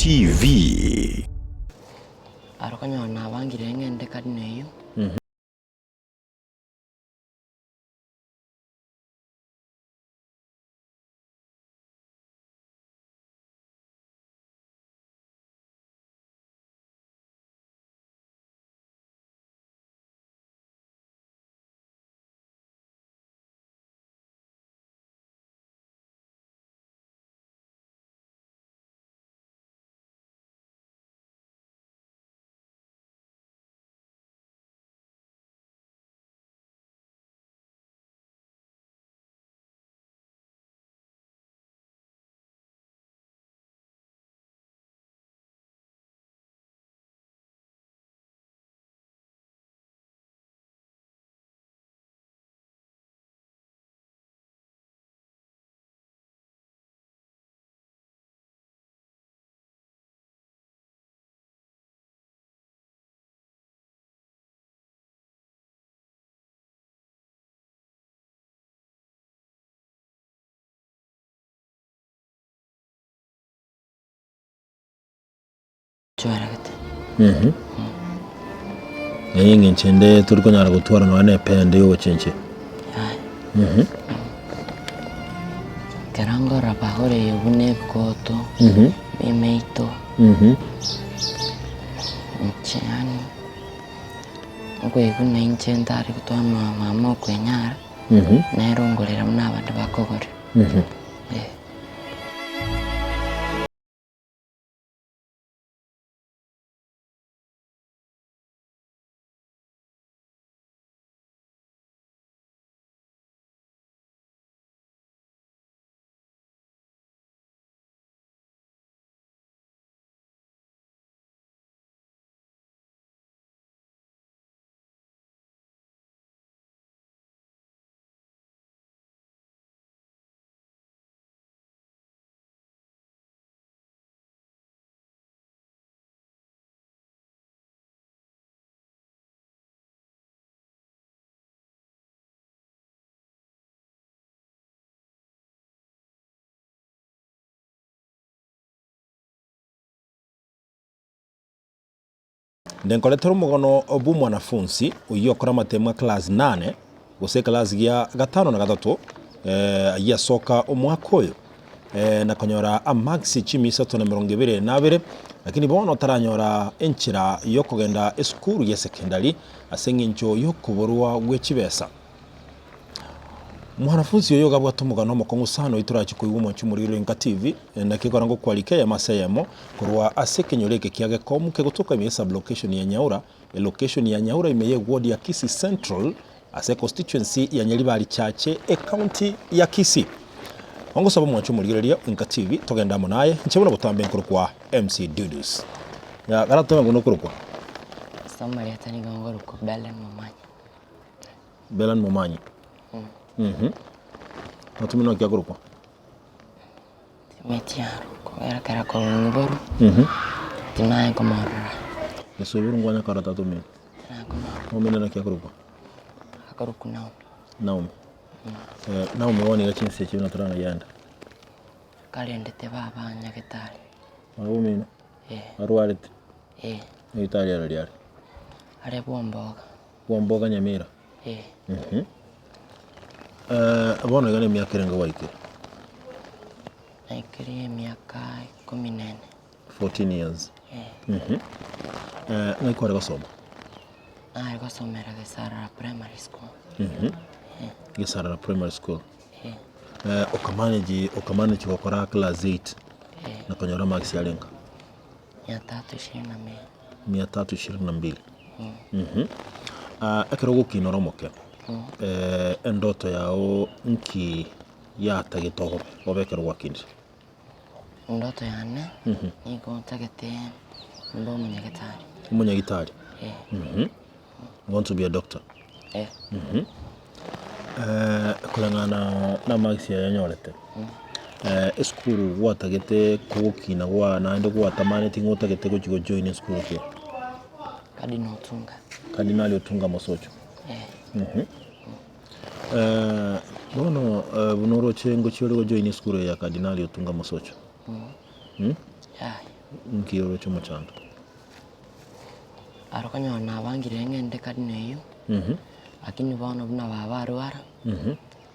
TV. Aro konyora nabangire ng'ende karne eyio. Chweragete. Eye eng'encho ende tori konyara gotwara nonya na epende ya ogochenchia. Yaya. Ekero nkorora bagorire buna ebikoto, emeito, inche yaani okoigwa buna inche ntari gotwara mama okwenyara, nere ongorera buna abande bakogora. Eh. Inde nkoretera omogano bw'omwanafunsi oyio okora amatemo a class nane gose eclass gia gatano na gatato ayio asoka omwaka oyo na konyora amarks chimia isato na emerongo ebere na abere lakini bono taranyora enchera yokogenda esukuru ya secondary ase eng'encho yokoborwa gwe chibesa. Mwanafunsi oyo iga abwate omogano omokong'u sana oyio torache koigwa omochie omoriri o Enka TV, naki ekero ngokwarika eyemo ase eyemo korwa ase ekenyoro eke kia Gekomu kegotoka ime ye sub-location ya Nyaura, elocation ya Nyaura ime ye eward ya Kisii Central ase econstituency ya Nyaribari Chache ecounty ya Kisii. Ongosaba omwanche omorigereria o Enka TV togende amo naye inche buna botambe nkorokwa MC Dudus. Ya garatome buna okorokwa. Ase amarieta nigo nkorokwa Belen Momanyi. Belan Momanyi. Mhm. Tatu mino naki akorokwa? Timeti aro, kobera kera korwa nyiboru, tinaye komorora. Yeso oiborwe ngwanya kara tata omino. Tinaye komorora. Omino naki akorokwa? Akorokwa Naomi. Naomi. Eh, Naomi bono iga chinsa echi buna torang'ayende. Karendete baba nyagetari. Baba omino? Eh. Arwarete? Eh. Nyagetari arari are? Are bwomboga. Bwomboga Nyamira. Eh. Mhm. Eh, bono iga nemiaka erenge gwaikire? Naikire emiaka ikomi na ene. 14 years. Eh. Mhm. Eh, ng'ai kware gosoma? Nare gosomera Gesarara Primary School. Mhm. Gesarara Primary School. Eh. Eh, okamanage okamanage gokora class 8 Eh. na konyora marks arenge? Mia tatu ishirini na mbili. Mia tatu ishirini na mbili. Mhm. Ah, ekero ogokina ore omoke, eh, endoto yao nki yatagete obe obe ekero gwakinire? Endoto yane, nigo ntagete mbe omonyagetari. Omonyagitari? Eh. Mhm. You want to be a doctor? Eh. Eh, koreng'ana na amarks aya onyorete, esukuru gwatagete kogokina gwa naende gwatamaneti ng'a otagete gochi go join esukuru ki? Cardinal Otunga. Cardinal Otunga Mosocho. Eh. Bono buna oroche ngochia ore go join esukuru eye ya Cardinal Otunga Mosocho? Yaya. Nki oroche omochando? Aro okonyora nabangire ng'ende karino eyio, lakini bono buna baba arwara,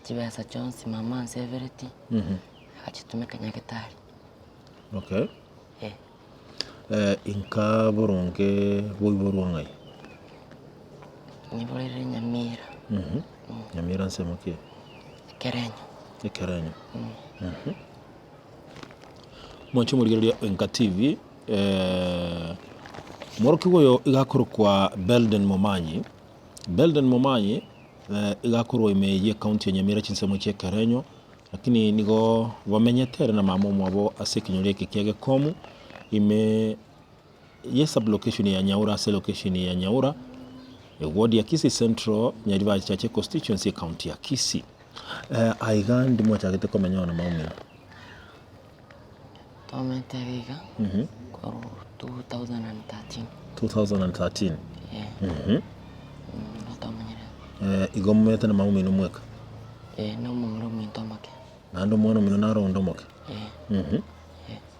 chibesa chionsi mama ansebereti, agachitumeka nyagetari. Okay. Eh. Inka boronge boiborwa ng'ai? Nyiborere Nyamira. Nyamira nsemo ki? Ekerenyo. Ekerenyo. Mwanche omorigereria o Enka TV, omworokigwa oyo iga akorokwa Belden Momanyi, Belden Momanyi iga akorwa ime ye ekaunti ya Nyamira chinsemo chia Ekerenyo, lakini nigo bamenyete ere na mama omwabo ase ekenyoro eke kia Gekomu, ime ye sub-location ya Nyaura ase location ya Nyaura, eward ya Kisii Central, Nyaribari Chache constituency, ekaunti ya Kisii. Aiga ndi mwachagete komenya oo na mama omino? Twamenyete iga iga korwa 2013. 2013? Eh. Nigo twamenyire. Igo momenyete na mama omino mweka? Eh, na omomura ominto omoke. Naende omwana omino naro onde omoke? Eh.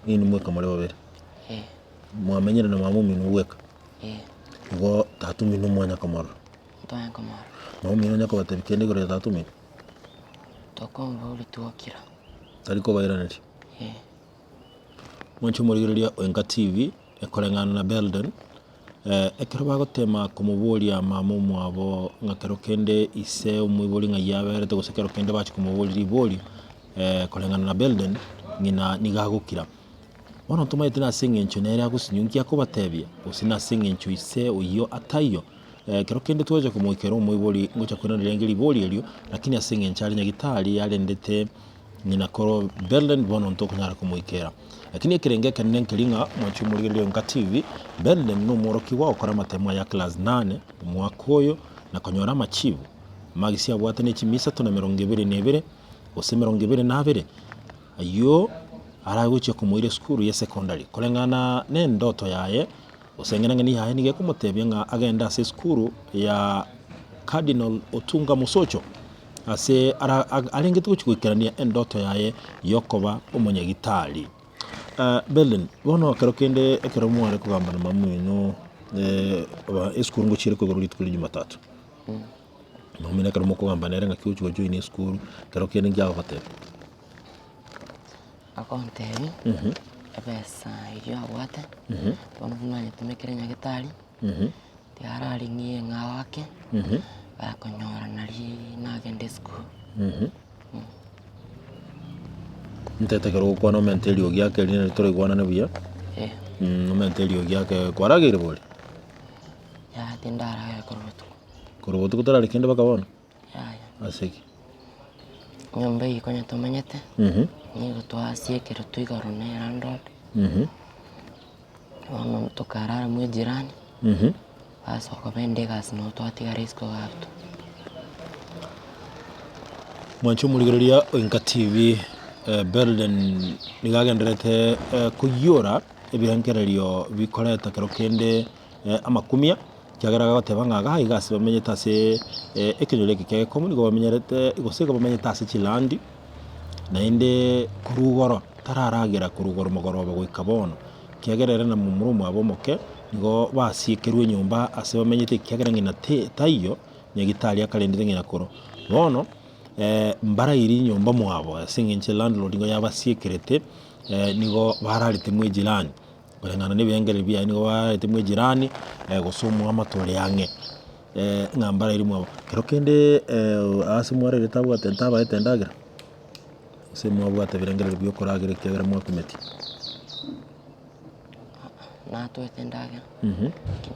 Inwe mweka more babere? Eh. Mwamenyire na mama omino bweka? Eh. Igo tata omino mwanya komorora? Ntwanya komorora. Mama omino onya kobatebia kende igoro ya tata omino? Tokomboria twokira. Tari kobairaneria? Eh. Mwanche omorigereria o Enka TV, ekoreng'ana na Belden, ekero bagotema komoboria mama omwabo ng'a kero kende ise omoibori ng'ai aberete gose kero kende bachia komoboria riborio, koreng'ana na Belden, ng'ina nigo agokira. Bono ntomaete nase eng'encho nere agosinywa nki akobatebia, gose nase eng'encho ise oyio ataiyo. Ekero kende twacha komoikera omoibori ngocha koiraneria renge ribori erio, lakini ase eng'encho are nyagitari arendete ng'ina koro Belden bono ntokonyara komoikera. Lakini ekerengo ekenene nkeri ng'a mwanche omorigereria Enka TV, Belden nomworokigwa ogokora amatemo aya class nane omwaka oyo na konyora amachibu, amagisi abwate ne chimia isato na emerongo ebere na ebere gose emerongo ebere na abere. Ayio aragochia komoira esukuru ye secondary koreng'ana nendoto yaye, gose eng'enang'eni yaye nigo ekomotebia ng'a agende ase esukuru ya Cardinal Otunga Mosocho, ase ara arengete gochia goikerania endoto yaye yokoba omonyagitari. Belden, bono ekero kende ekero mware kogamba na mama oino esukuru ngochiere koigorwa rituko ria jumatatu. Mama ekero mokogamba nere ng'aki ogochia gojoin esukuru, ekero kende nki agogotebia? Agontebia, ebesa eyio abwate, bono buna anyetumekire nyagetari, tiga araring'ie eng'ao ake, bakonyora nari nagenda esukuru. Ntete ekero ogokwana omente eriogi ake riria nari toraigwanane buya, omente eriogi ake, kwarageire bori? Yaya tindaragera korwa botuko. Korwa botuko torari kende mpaka bono? Yaya. Ase ki? Enyomba eye konya tomenyete, nigo twasiekeretwe igoro na elandlord, bono tokarara mwa ejirani, basoka baenda egasi nabo twatigara isiko iga abwo. Mwanche omorigereria o Enka TV, Belden nigo agendererete koiyora ebirengererio bikoreta kero kende amakumia. Ekiagera agoteba ng'a iga iga ase bamenyete ase ekenyoro eke kia Gekomu nigo bamenyerete gose igo bamenyete ase chilandi, naende korwa igoro tararagera korwa igoro mogoroba goika bono, ekiagera ere na momura omwabo omoke, nigo basiekerwe enyomba ase bamenyete ekiagera ng'ina te taiyo, nyagitari akarendete ng'ina koro. Bono mbarairi nyomba mwabo ase eng'encho elandlord nigo yabasiekerete, nigo bararete mwa ejirani. Koreng'ana nebirengererio biaye nigo baarete mwa ejirani, gose omoamate ore ang'e, ng'a mbaraire mwabo. Kero kende ase mwarerete tabwate ntabaete endagera, gose mwabwate ebirengererio bia okoragera ekiagera mwakumeti. Natwete endagera,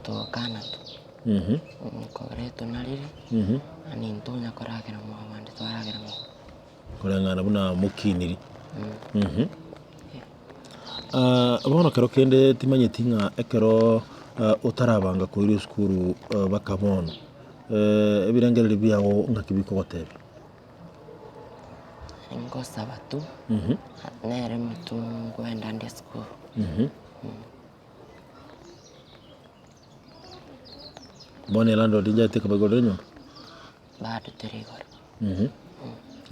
togokana tu, kogera etonarire, yaani ntonya koragera mwabande twaragera mono. Koreng'ana buna mokiniri. Bono kero kende timanyeti ng'a ekero otarabanga koirwa esukuru baka bono, ebirengererio biago ng'aki bikogotebia? Ngosaba tu, nere omonto nkoenda nde esukuru. Bono elandlord nchaete kobaigorera enyomba? Bado teri igoro.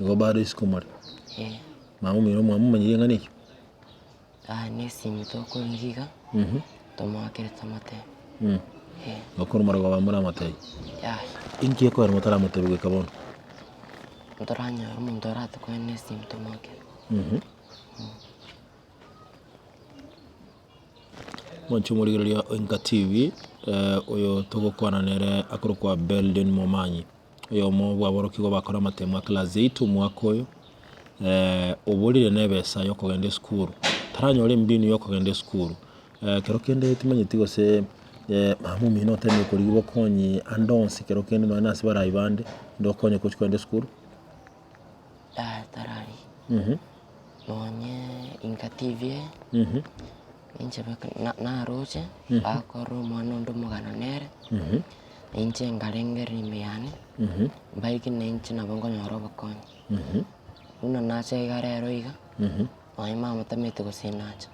Igo bado isiko more? Eh. Mama omino mwamomanyirie eng'ana eyio? Aya nesimi tokorigia iga, tomoakere tomotebi. Eh. Gokora omorogoba moramotebi? Yaya. Inki ekogera motaramotebi goika bono? Ntoranyore omonto oratokonye nesimi tomoakere. Mwanche omorigereria o Inka TV, oyo togokwana nere akorokwa Belden Momanyi. Oyomo bw'aborokigwa bakora amatemo a class eight omwaka oyo, oborire na ebesa yokogenda esukuru, taranyora embinu yokogenda esukuru. Ekero kende timanyeti gose mama omino otemire korigia obokonyi ande onsi kero kende nonye na ase barai bande, onde okonye gochi kogenda esukuru. Yaya tararigia, nonye Inka TV eye, inche naroche, bakorora omwana onde omogano nere. Inche nkarengereria ime yane, mbaike na inche nabo nkonyora obokonyi. Buna nacha iga rero iga, nonye mama tamanyeti gose nacha.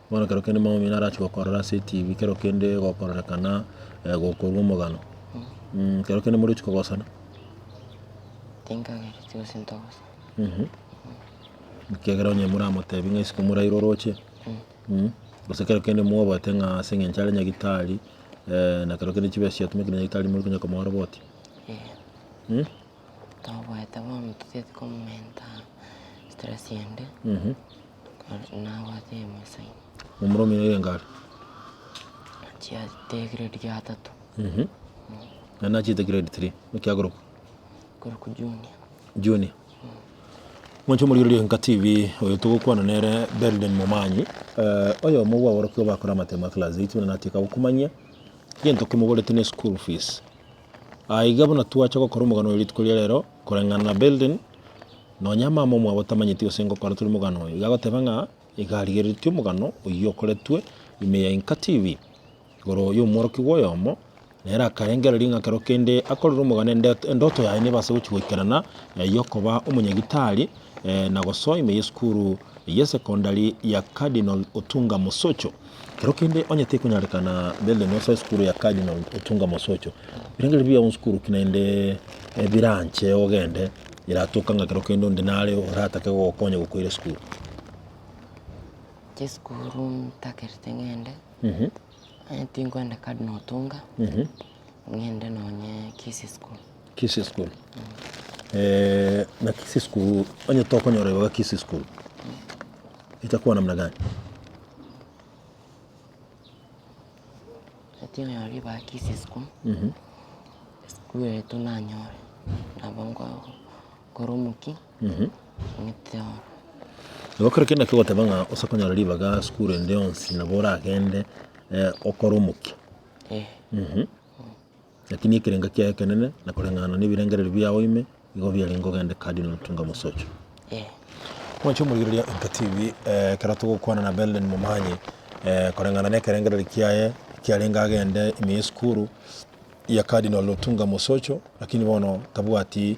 Bono kero kende mama omino arache gokorora ase etibi, kero kende gokororekana gokorwa omogano, kero kende morochi kogosana? Tinkagereti gose ntogosana. Ekiagera onye moramotebi ng'a isiko moraire oroche. Gose kero kende mwoboete ng'a ase eng'encho are nyagitari, na kero kende chibesa chiatumekire nyagitari more konya komoa roboti. Ee. Toboete bono totieti komenta stress ende, nabwate emosaini. Momura omino oirenge are? Chiate grade gatato. Naende nachiete grade three, naki akorokwa? Akorokwa Junior. Junior. Mwanche omorigereria Enka TV, oyo togokwana nere Belden Momanyi, oyomo bw'aborokigwa bakora amatemo a class eight buna natieka gokomanyia, egento kemoborete ne school fees. Aiga buna twacha gokora omogano oyo rituko ria rero, koreng'ana na Belden, nonya mama omwabo tamanyeti gose ngokora tore omogano oyo, iga agoteba ng'a iga arigereretie omogano oyio okoretwe ime ya Enka TV. Igoro y'omworokigwa oyomo, nere akarengereria ng'a kero kende akorere omogano endoto yaye nebase gochia goikerana y'okoba omonyagitari na gosoa ime y'esukuru y'esekondari ya Cardinal Otunga Mosocho. Kero kende onye tekonyarekana Belden osoe esukuru ya Cardinal Otunga Mosocho, birengererio biao nsukuru ki naende biranche ogende eratoka ng'a kero kende onde nare oratake gogokonya gokoira esukuru? Chisukuru ntakerete ng'ende. Onye tinkoenda Cardinal Otunga, ng'ende nonye Kisii School. Kisii School. Na Kisii School, onye tokonyora igo Kisii School, itakuwa namna gani? Onye tinkonyora ribaga Kisii School, esukuru yaito nanyore, nabo nkokora omokia. Ng'ete oro. Igo kero kende naki ogoteba ng'a ase okonyora ribaga sukuru ende yonsi nabo oragende okore omokia. Eh. Lakini ekerenga kiaye ekenene na koreng'ana na ebirengererio biao ime, igo biarenge ogende Cardinal Otunga Mosocho. Eh. Mwanche omorigereria Enka TV, ekero togokwana na Belden Momanyi, koreng'ana na ekerengererio kiaye, kiarenge agende ime ya esukuru ya Cardinal Otunga Mosocho, lakini bono tabwati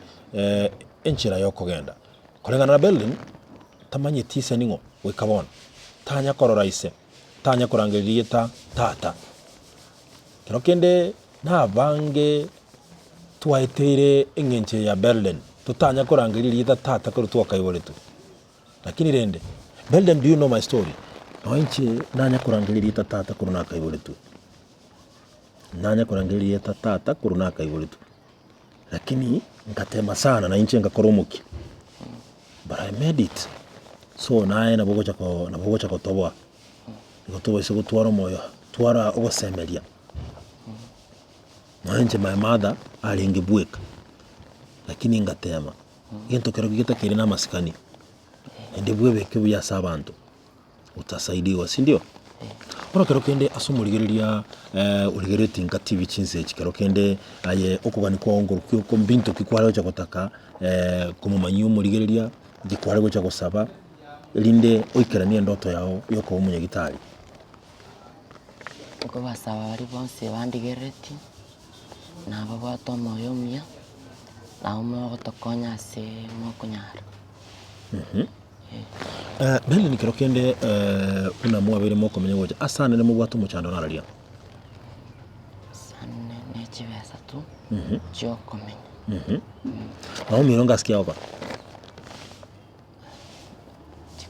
enchera y'okogenda. Koreng'ana na Belden, tamanyeti ise ning'o goika bono. Tanya korora ise, tanya korangeria rieta tata. Kero kende nabange twaeteire eng'encho eye ya Belden, totanya korangeria rieta tata korwa twakaiboretwe. Lakini rende, Belden do you know my story? Nonya inche nanya korangeria rieta tata korwa nakaiboretwe. Nanya korangeria rieta tata korwa nakaiboretwe. Lakini ngatema sana na inche ngakora omokia, but I made it. So naye nabo ogocha ko nabo ogocha gotoboa, igo tobaisa gotwara omoyo, twara ogosemeria. Nonya inche my mother arenge bweka, lakini ngatema, egento kerokio getakeire na amasikani, naende bwebeke buya ase abanto. Otasaidiwa, sindio? Bono kero kende ase omorigereria origereretie nka TV chinsa echi kero kende aye okogania kwao nkorokio oko mbinto ki kware gocha gotaka komomanyia omorigereria, nki kware gocha gosaba, erinde oikeranie endoto yao ya okoba omonyagitari. Nkobasaba baria bonsi bandigereretie, nababwate omoyo omuya, nabo mogotokonya ase mokonyara. Naende nekero kende buna mwabeire mokomenya gocha ase anene mobwate omochando nararia. Ase anene ne chibesa tu chiokomenya. Nabo omino ngasi ki agokora?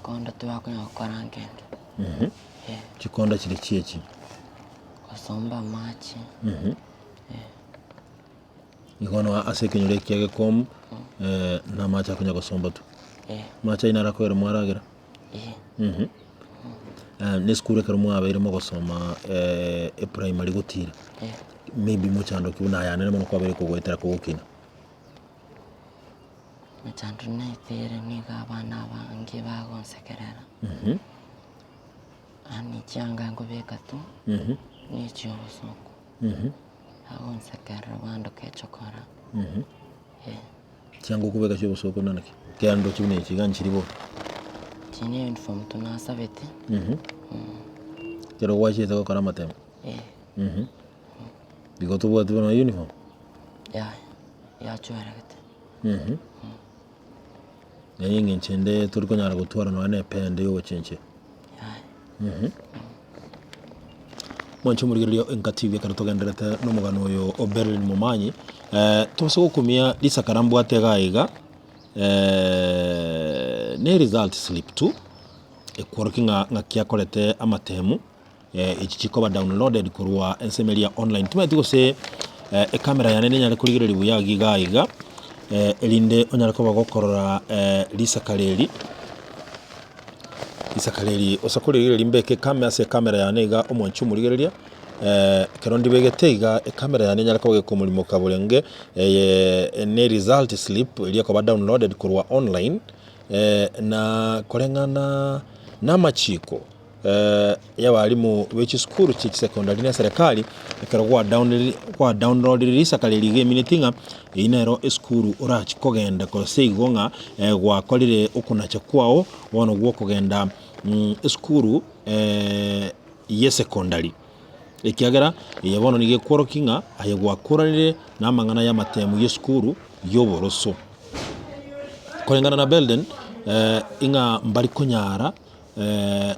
Chikonda twakonya gokora nkende. Eh. Chikonda chiria chiechi? Gosomba amache. Igo bono ase ekenyoro eke kia Gekomu, na amache akonya gosomba tu. Amache ayio naro akoera mwaragera? Na esukuru ekero mwabeire mogosoma eprimary gotira, maybe mochando ki buna aya nere mono kwabeire kogoetera kogokina? Mechando naeteire nigo abana abange bagonsekerera, yaani chianga nkobeka tu, na echia obosongo. Bagonsekerera bandoka echokora, eh. Chianga okobeka chia obosongo buna naki? Kera ndoche buna echi iga nchiri bono. Echi ne uniform tu nasabete, Ekero gwachiete gokora amatemo? Eh. Igo tobwati bono uniform? Yaya, yachweregete. Naye eng'encho ende tori konyara gotwara nonya na epende ya ogochenchia. Yaya. Mwanche omorigereria Enka TV ekero togendererete na omogano oyo o Berlin Momanyi, tobase gokumia risakara mbwate iga iga, ne eresult slip tu, ekworokia ng'a ng'aki akorete amatemu. Echi chikoba downloaded korwa ensemo eria online. Timanyeti gose ecamera yane nenyare korigereria buya agi iga iga, erinde onyare koba gokorora risakara eri, risakara eri ase korigereria mbeke ecame ase ecamera yane iga omwanchi omorigereria, ekero ndibegete iga ecamera yane enyare koba gekomorimoka borenge, eye ne result slip eria ekoba downloaded korwa online, na koreng'ana na amachiko. Y'abalimu be chisukuru chie chisecondary na eserekari, ekero gwa downloadire risakara eri iga emineti ng'a eyio nero esukuru orachi kogenda gose igo ng'a gwakorire okonacha kwao bono gwokogenda esukuru y'esecondary. Ekiagera eye bono nigo ekworokia ng'a aye gwakoranire na amang'ana y'amatemu y'esukuru y'oboroso. Koreng'ana na Belden, ing'a mbari konyara.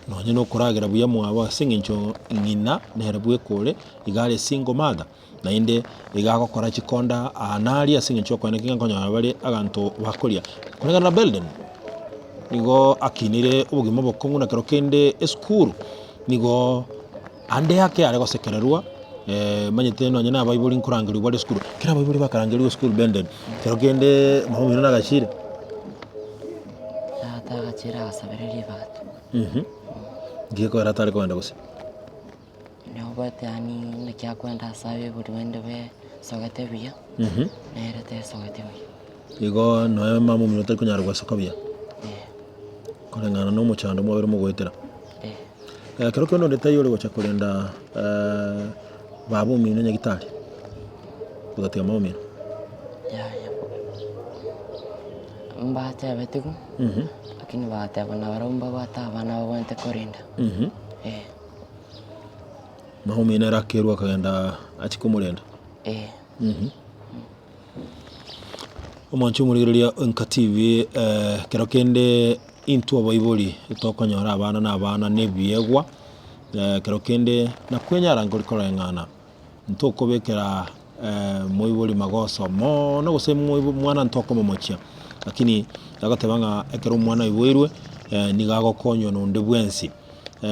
Nonye nokoragera buya mwabo ase eng'encho ng'ina nere bweka ore, iga are single mother, naende iga agokora chikonda aa na aria ase eng'encho yokoenda ki nkonyora bare abanto bakoria. Koreng'ana na Belden, nigo akinire obogima obokong'u na kero kende esukuru, nigo ande ake are gosekererwa manyete nonye na abaibori nkorangerigwa bare esukuru, ekero abaibori bakarangerigwa esukuru Belden, kero kende mama omino nagachire. Tata agachira agasabera ribaga tu. Nki gekogera atare kogenda gose? Nobwate yaani naki akwenda ase abaibori bande besogete buya, nere tesogeti buya. Igo noe mama omino tari konyara gwesoka buya? Eh. Koreng'ana na omochando mwabere mogoetera? Eh. Ekero kende onde taiyo ore gocha korenda baba omino nyagitari, ogatiga mama omino? Yaya mbatebetigwe, lakini bagateba nabarabwo mbabwate abana babwenerete korenda, eh. Mama omino ere akerwa akagenda achie komorenda? Eh. Omwancho omorigereria Enka TV, ekero kende intwe abaibori tokonyora abana na abana na ebiegwa, ekero kende nakwenyara nkori koreng'ana, ntokobekera moibori magoso moono gose moibo mwana ntokomomochia, lakini agoteba ng'a ekero omwana aiboirwe, nigo agokonywa na onde bwensi.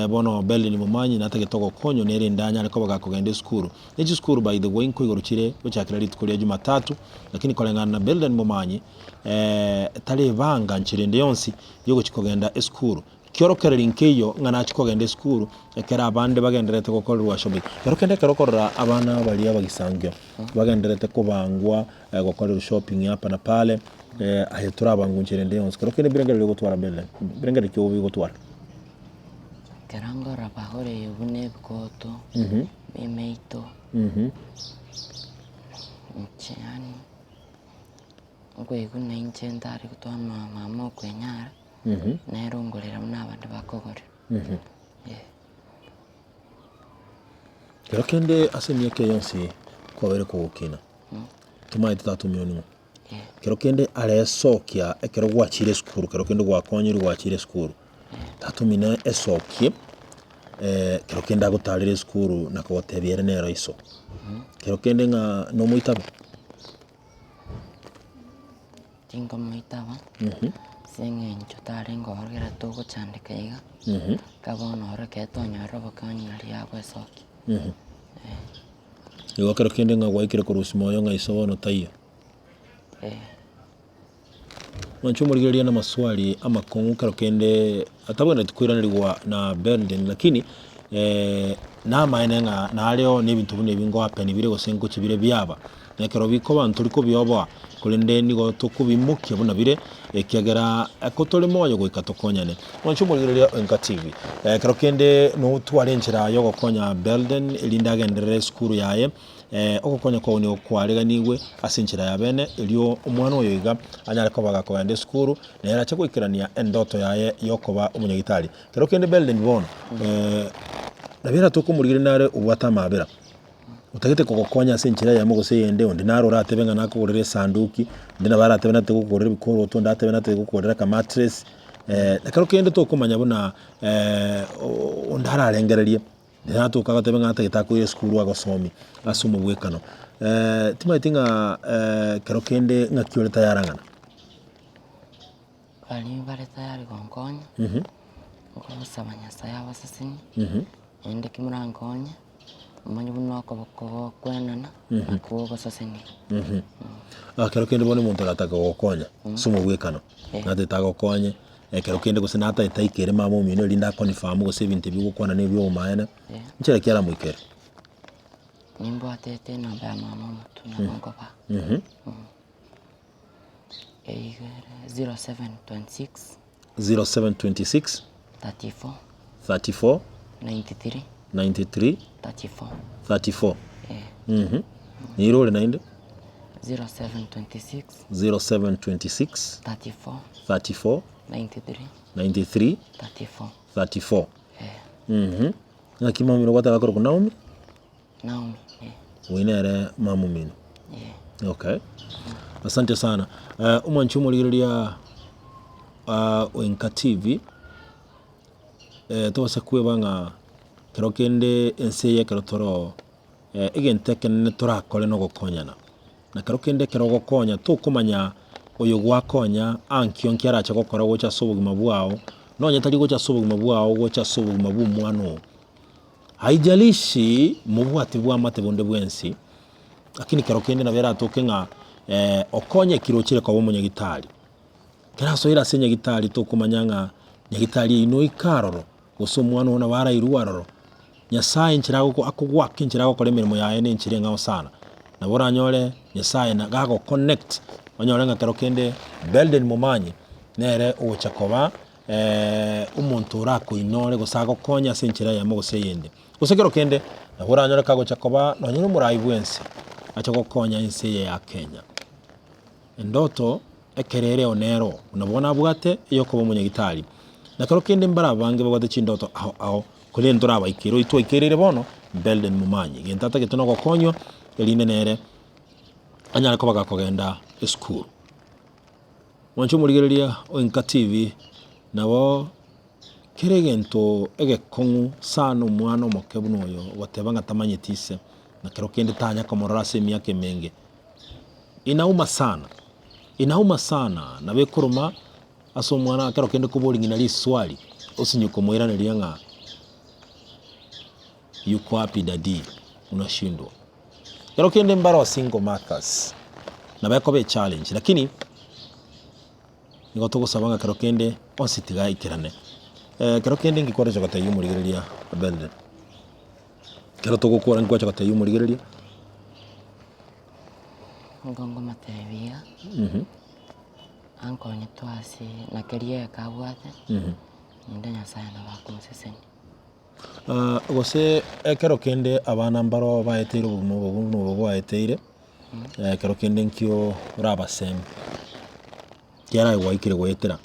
Bono Berlin Momanyi natagete ogokonywa nere inde anyare koba gakogenda esukuru. Ne chisukuru by the way nkoigoro chire gochakera rituko ria Jumatatu, lakini koreng'ana na Belden Momanyi tari ebanga nchera ende yonsi yogochia kogenda esukuru. Kiorokereri nkeiyo ng'a nachia kogenda esukuru ekero abande bagendererete gokorerwa shopping. Kero kende ekero okorora abana baria abagisangio bagendererete kobangwa gokorerwa shopping hapa na pale, aye torabangwe nchera ende yonsi. Kero kende mbirengererio ogotwara Belden, mbirengererio ki obe ogotwara? Ekero nkorora bagoreire buna ebikoto, emeito, inche yaani nkoigwa buna inche ntari gotwara mama okwenyara, nere ongorera buna abande bakogorerwa, eh. Kero kende ase emiaka eye yonsi kwabeire kogokina, tomaete tata omino ning'o? Kero kende aresokia ekero gwachire esukuru, kero kende gwakonyirwe gwachire esukuru, tata omino esokie kero kende agotarere esukuru na kogotebia ere nere iso. Kero kende ng'a nomoitabe? Tinkomoitaba, Ase eng'encho tarenge orogera togochandeka iga, nka bono oro ekero twanyorire obokonyi nario yagwesokia. Igo ekero kende ng'a gwaikire korusia moyo ng'a iso bono taiyo. Eh. Mwanche omorigereria na amaswali amakong'u kero kende atabwenereti koiranerigwa na Belden lakini namaene ng'a nareo na ebinto buna ebi ngohappen bire gose ngochia bire biaba. Na ekero bikoba ntori kobioboa korende nigo tokobimokia buna bire ekiagera ko tore moyo goika tokonyane. Mwanche omorigereria o Enka TV ekero kende notware enchera yogokonya Belden erinde agenderere esukuru yaye. Ogokonya kwao nigo kwareganigwe ase enchera ya bene, erio omwana oyo iga anyare koba gakogenda esukuru, nere ache goikerania endoto yaye y'okoba omonyagitari. Kero kende Belden bono, nabo eratoke omorigeri nare obwate amaabera, otagete kogokonya ase enchera eyemo gose eyende, onde naro oratebe ng'a nakogorere esanduki, onde nabo aratebe natagete gokogorera ebikoroto, onde atebe natagete gokogorera akamattress, ekero kende tokomanya buna onde ararengererie. Natoka agatebe ng'a atagete akoire esukuru agosomie ase omobwekano. Timanyeti ng'a kero kende ng'aki ore tayari ang'ana? Baria bare tayari gonkonya, nkogosaba Nyasaye abasesenie, naende ki morankonye, momanye buna okoboko gokwenana, nakwo gogosesenia. Kero kende bono omonto aratake gogokonya ase omobwekano, natagete agokonye, Ekero kende gose natagete aikere mama omino erinde aconfirm gose ebinto ebi ogokwana na ebi'obomaene, nchera ki aramoikere? Nimbwatete enamba ya mama omotu nabo nkobaa. Eywo ere 0726 0726 34 34 93 93 34 34 eh. Niiro ore naende? 0726 0726 34 34 93 93 34 34 eh. Mhm. Ng'aki mama omino gwateba akorokwa Naomi? Naomi eh. Oyio nere mama omino. Eh. Okay. Asante sana. Eh, omwanchi omorigereria ah, Oenka TV, eh, tobasa kweba ng'a kero kende ense eye ekero toro egento ekenene torakore nogokonyana. Na kero kende ekero ogokonya tokomanya oyo gwakonya ankio nki arache gokora gocha ase obogima bwao, nonye tari gocha ase obogima bwao gocha ase obogima bwa omwana oo. Haijalishi mobwati bw'amate bonde bwensi, lakini kero kende nabo eratoke ng'a okonyekire ochire koba omonyagitari. Ekero asoire ase nyagitari tokomanya ng'a nyagitari eyio noike aroro, gose omwana oo nabo arairwe aroro. Nyasaye enchera agoko akogoaka enchera agokora emeremo yaye na enchera eng'ao sana. Nabo oranyore Nyasaye na gago connect, onyore ng'a kero kende Belden Momanyi nere ogocha koba omonto orakoinore gose agokonye ase enchera eyemo gose eyende. Gose kero kende, nabo oranyore kagocha koba nonye na omorai bwense, ache gokonya ense eye ya Kenya. Endoto ekero ereo nero, buna bono abwate eyokoba omonyagitari. Na kero kende mbare abange babwate chindoto ao ao, korende ntorabaikere oyio twaikereire bono, Belden Momanyi. Egento atagete nogokonywa, erinde nere anyare koba gakogenda esukuru. Mwanche omorigereria o Enka TV, nabo kera egento egekong'u sana omwana omoke buna oyo goteba ng'a tamanyeti ise, na kero kende tanya komorora ase emiaka emenge. Inauma sana, inauma sana, nabo ekoruma ase omwana ekero kende koboria ng'ina riswali, osinye komoiraneria ng'a yuko wapi daddy, unashindwa. Ekero kende mbare o single mothers, nabo ekoba echallenge lakini nigo togosaba ng'a kero kende onsi tiga aikerane. Ekero kende inki kwaroche gotebia omorigereria Belden? Ekero togokora inki kwacha gotebia omorigereria? Nigo nkomotebia, ankonye twase na keria egeka abwate, naende Nyasaye nabo akomosesenia. Gose ekero kende abana mbaro baeteire obogima obo buna obo bwaeteire, ekero kende nkio orabasemi, ekiagera aye gwaikire goetera.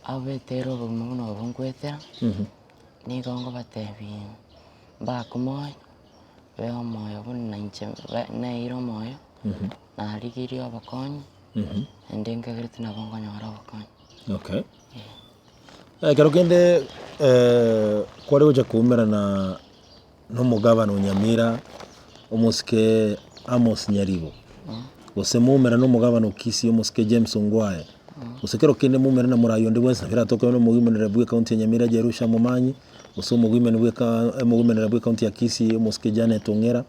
Abeteire obogima buna obo nkoetera, nigo nkobatebia mbake omoyo, babe omoyo buna inche naeire omoyo, narigirie obokonyi, naende nkagerete nabo nkonyora obokonyi. Okay. Ekero kende kware gocha koumerana na omogabana o Nyamira, omosike Amos Nyaribo. Gose moumerane omogabana o Kisii omosike James Ongwae, gose kero kende moumerane na moraai onde bwensi nabo eratoke buna omogimenere bwe ekaunti ya Nyamira Jerusha Momanyi, gose omogimeni bwe eka omogimenere bwe ekaunti ya Kisii omosike Janet Ong'era,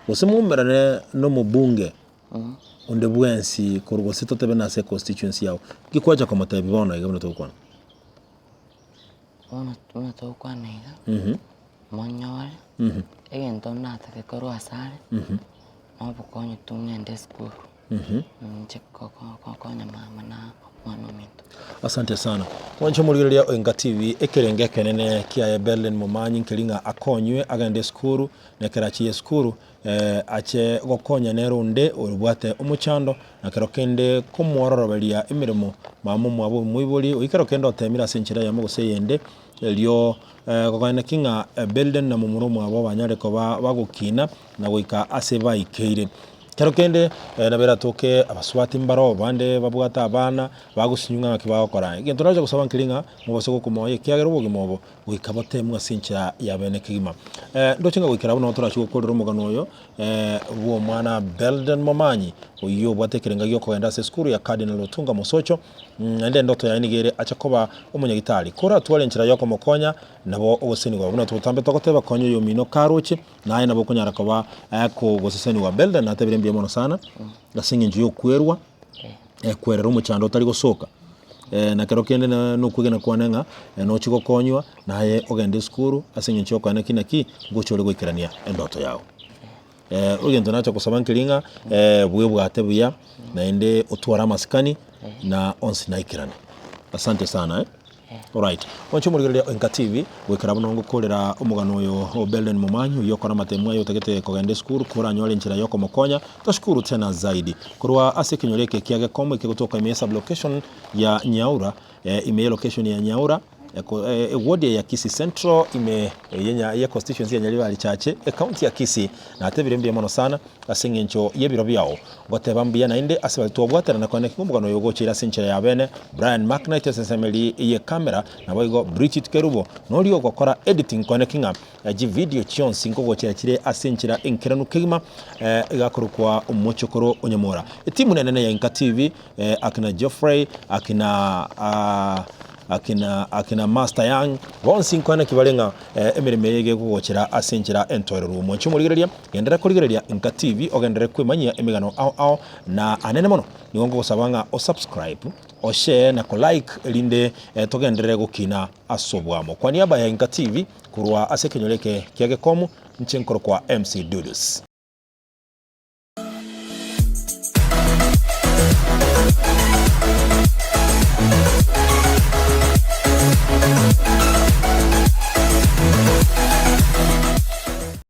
gose moumerane na omobunge onde bwensi korwa gose totebe nase econstituency yago, nki kwacha komotebia bono iga buna togokwana? Bono buna togokwana iga, monyore, egento natake korwa asare, na obokonyi tu ng'ende esukuru, inche gokonya mama na omwana ominto. Asante sana. Mwanche omorigereria o Enka TV, ekerengo ekenene kiaye Berlin Momanyi nkeri ng'a akonywe agende esukuru, na ekero achie esukuru ache gokonya nere onde orobwate omochando, na kero kende komwororoberia emeremo mama omwabo omoibori, oyio kero kende otemire ase enchera eyemo gose eyende, erio kogenda ki ng'a Belden na momura omwabo banyare koba bagokina na goika ase baikeire. Kero kende nabo eratoke abasubati mbaro bande babwate abana bagosinywa ng'a naki bagokora. Egento nacha gosaba nkeri ng'a mobase gokomoyia ekiagera obogima obo goika boteemwe ase enchera ya bene kegima. Ndoche ng'a goikera abwo nabo torache gokorera omogano oyo bw'omwana Belden Momanyi, oyio obwate ekerenga gi'okogenda ase esukuru ya Cardinal Otunga Mosocho, naende endoto yaye nigo ere ache koba omonyagitari. Koratware enchera y'okomokonya, nabo ogosesenigwa. Buna totambe togoteba konya oyomino karoche, naye nabo okonyara koba kogosesenigwa. Belden natebire mbuya mono sana, ase eng'encho y'okwerwa. Kwerera omochando otari gosoka, na kero kende na nokwegena kwane ng'a nochie gokonywa, naye ogende esukuru ase eng'encho yokoena ki naki, ngocha ore goikerania endoto yago. Egento nacha gosaba nkeri ng'a bwebwate buya, naende otware amasikani, na onsi naikerane. Asante sana eh. Alright, mwanche omorigereria o Enka TV, goikera buna ngokorera omogano oyo o Belden Momanyi, oyio okora amatemo aye otagete kogenda esukuru koranyore enchera yokomokonya, tashukuru tena zaidi. Korwa ase ekenyoro eke kia Gekomo ekegotoka ime ye sublocation ya Nyaura, eh, ime ye location ya Nyaura, eko, eh, eward ya Kisii Central ime ye nya ye constituency ya Nyaribari Chache, ecounty ya Kisii. Natebire mbuya mono sana ase eng'encho y'ebiro biao. Ngoteba mbuya naende ase baria twabwaterana kwane ki omogano oyo ogocheire ase enchera ya bene, Brian McKnight ase ensemeri y'ekamera, naboigo Bridget Kerubo noria ogokora editing kwane ki ng'a chividio chionsi nkogochera chire ase enchera enkeranu kegima igakorokwa omochokoro o Nyamora. Etimu nenene ya Inka TV akina Geoffrey, akina akina akina Master Young, bonsi nkwane ki bare ng'a emeremo eye iga ekogochera ase enchera entoereru. Omwanchi omorigereria, genderera korigereria Inka TV ogenderere kwemanyia emegano ao ao na anene mono. Nigo nkogosaba ng'a osubscribe, oshare na kolike erinde togenderere gokina ase oboamo. Kwa niaba ya Inka TV korwa ase ekenyoro eke kia Gekomu, inche nkorokwa MC Dudus.